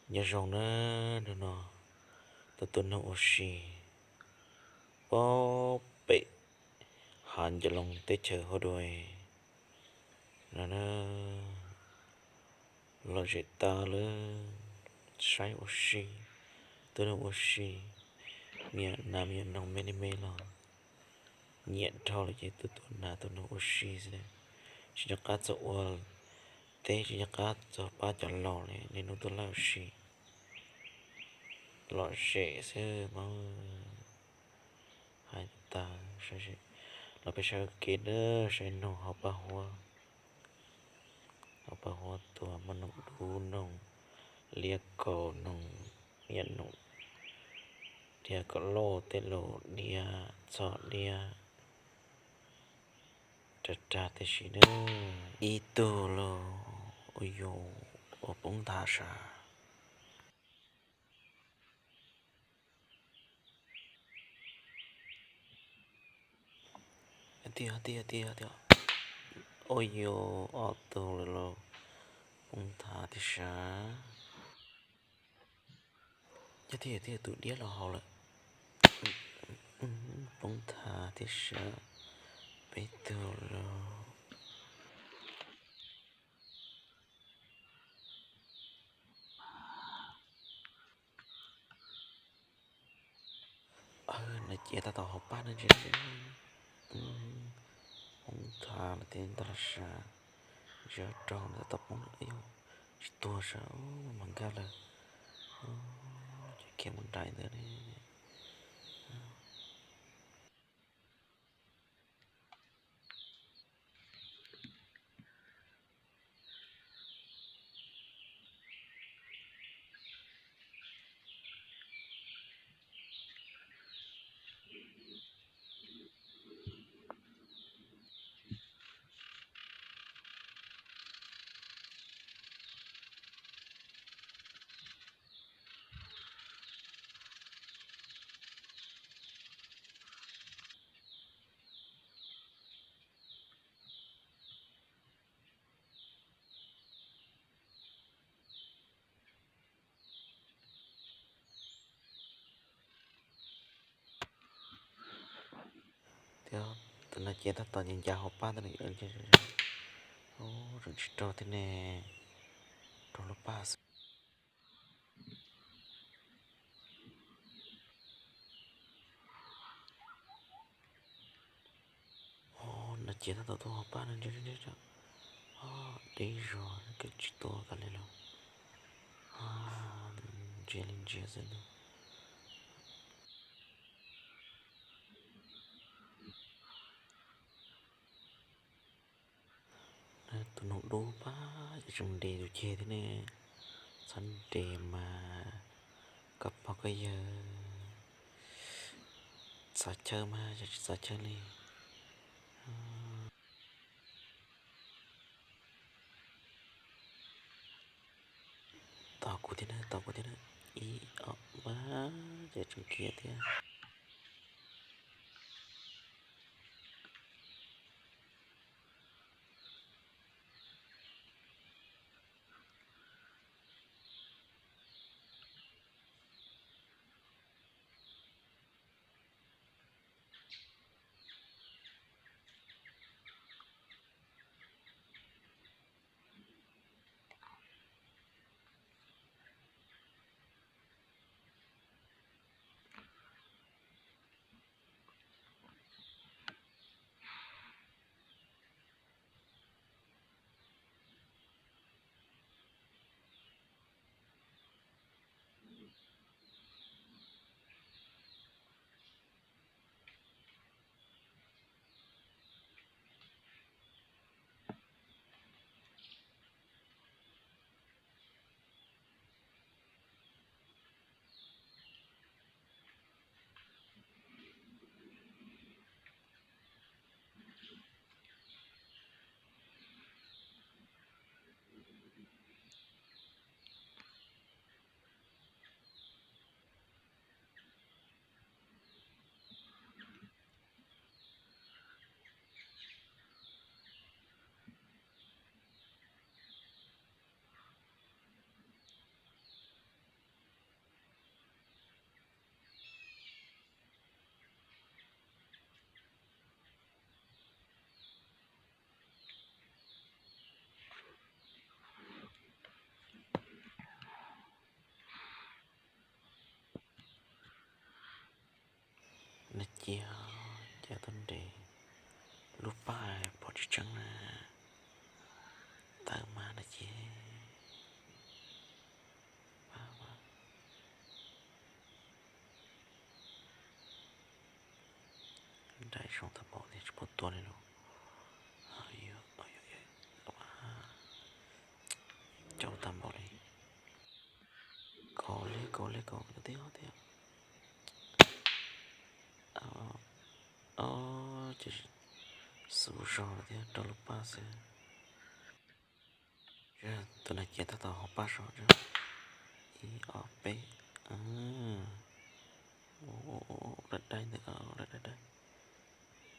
Nyob zoo na, hnub no tuaj tua noog ua si pem pem hav Ncov Loos teb chaws Hauv Duas no na. Lom zem tas lawm, saib ua si, tua noog ua si, me nyuam nas me nyuam noog me li me los nyiam dhau lawm ces tuaj tua nas tua noog ua si xwb. Tsis nco qab txog ua teb, tsis nco qab txog pab cov laus li, niaj hnub tuaj laj ua si. Lom zem xwb mas. Hais tas, los peb saib ua ke na, saib noog hauv pab huab. Hauv pab huab tuaj muaj noog dub, noog liab, kaus, noog, niam noog, diav kom loj tej los diav, txhom diav, rag rag tib si na. Ib tug los, ua yus ua poob nthav sav. Tiag tiag tiag tiag, ua yus ob tug lawm los poob nthav tib sav. Yog tiag tiag tus diab los haus lawm. Poob nthav tib sav, peb tug lawm. Nas ciav tab tom hauv pab na, ntsia, poob nthav lawm thiab ntag los sav, ntsia rau ntawm tab tom poob, tsis tuag sav, mas nkag lawm, ces khiav mus nraim ntawd ne. Thiab tus nas ciav tab tom ncav ncav hauv pab ntawd, tseem tsis raug thiab ne, raug lub paj xwb. Nas ciav tab tom tuaj hauv pab no, ntsia, deb zog, kawg tsis tuag kiag li los, ntsia li ntsia xwb ntag. Tus noog dub pab ces tseem nres tus ceg thiab ne. Txhob nres mas koj pog koj yawg txav chaw mas yog tsis txav chaw li. Tos kuv thiab na, tos kuv thiab na. Ib ob pab ces tseem khiav thiab. Cia, cia tuaj nres lub paj pom tsis tseeb na. Tawm mas no ces nraim zoo tag npaum li tsis pom tua li lawm. Caum tag npaum li. Kaum li, kaum li, kaum li, kaum li, kaum li. Ces xub zog lawm thiab, rau lub paj xwb. Tus no ces tab tom hauv paj zog. Ib ob peb, daim daim ntawd, daim daim daim.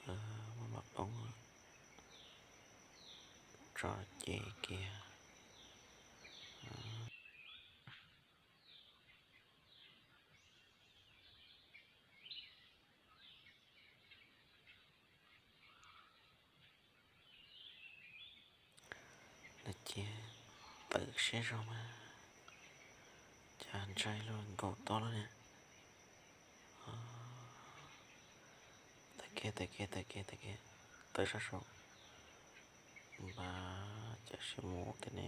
Maj mam poob, tso ces kiag. Ces tawm siab zog mas, cas ntshai luaj, nkaum tob lawm ne. Tawm kiag, tawm kiag, tawm kiag, tawm kiag, tawm sab saud. Npaj cov sib mus thiab ne.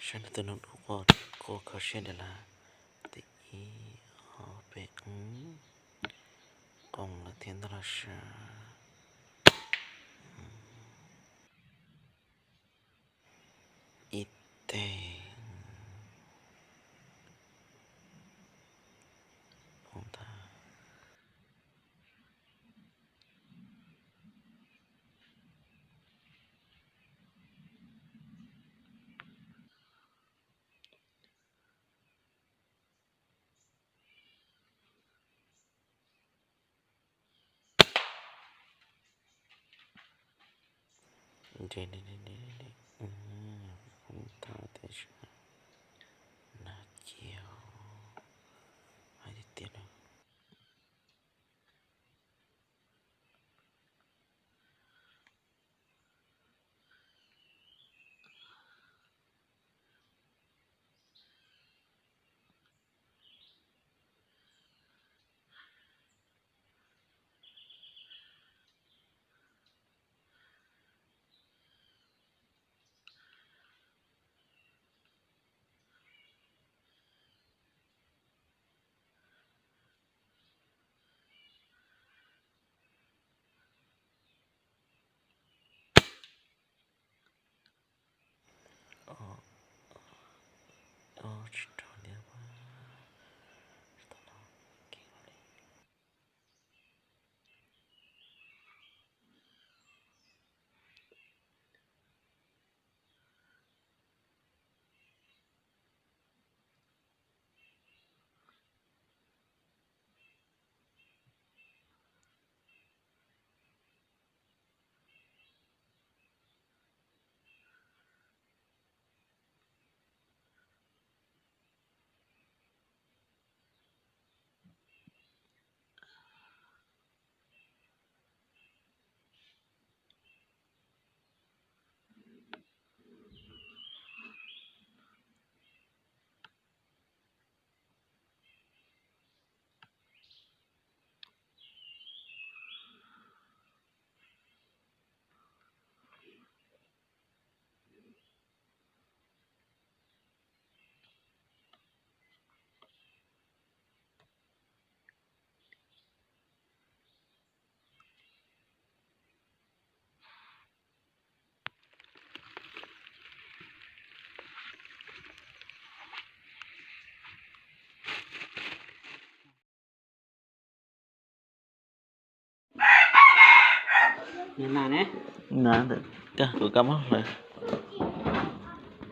Saib nws tus no dub qua kho siab ntev lawm. Tim ib ob peb, qoos lawm thiab ntag los sav. Ib teg. Poob tag. Nres, nres, nres, nres, nres. Poob tag tiam sis mas nag cia hais tiag tiag na. Tsis raug li, tsis tau no, kev li. Ntawm kag kuv kab mob hlawv.